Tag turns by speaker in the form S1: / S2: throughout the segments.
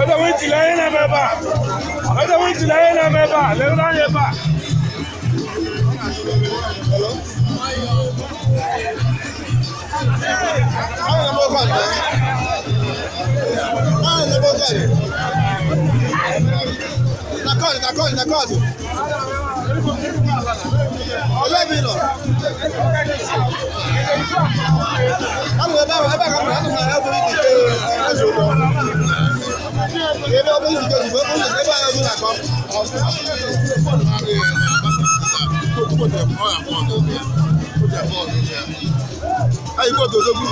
S1: Eze wintili anyị na-eme ebe a. Eze wintili anyị na-eme ebe a. Lere anya ebe a.
S2: Na kọọdụ, na kọọdụ. Olee ebe ị nọ? Anọ ebe ahụ, ebe a ka m nọ, anọ m na ebe ike eze ụgbọ. Ebe ọ bụ njikọ ozugbo, ebe ụlọ ebe ahụ na-akọ. Ayi kóòtù odogwu.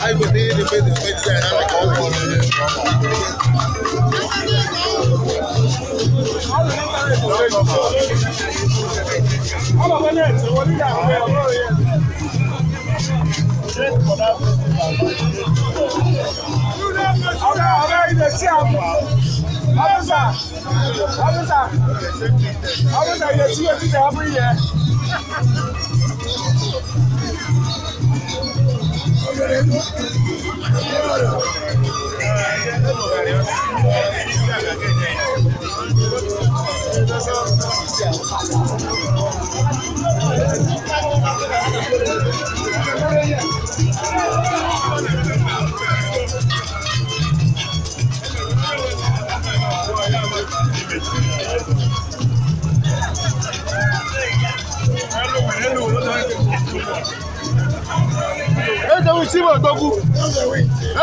S2: Ayi kò ní ní pé ní pé ní ẹ̀ náà kọ́ ọ́.
S1: Ọ̀gá ọ̀gá ilẹ̀ sí àpò. Officer, officer, officer, you dey see wetin dey happen here?
S2: Eze wichi mo odogwu.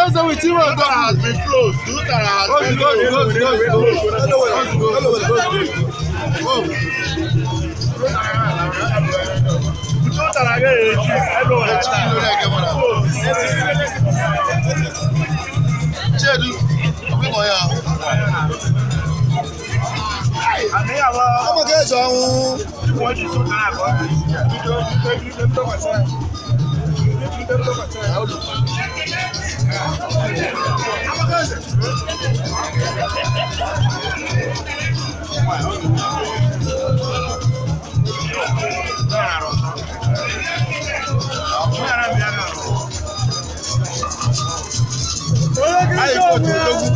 S2: Eze wichi mo odogwu.
S3: Has been closed. Utara has been
S2: Ozugbo,
S3: closed.
S2: ozugbo, ozugbo, ozugbo. Ozugbo.
S1: Utara ga-eji ebe ọha.
S2: Chedu, ọkwa ya. Ọmọ kejì ọnwụ. Ayi kóòtù odogwu.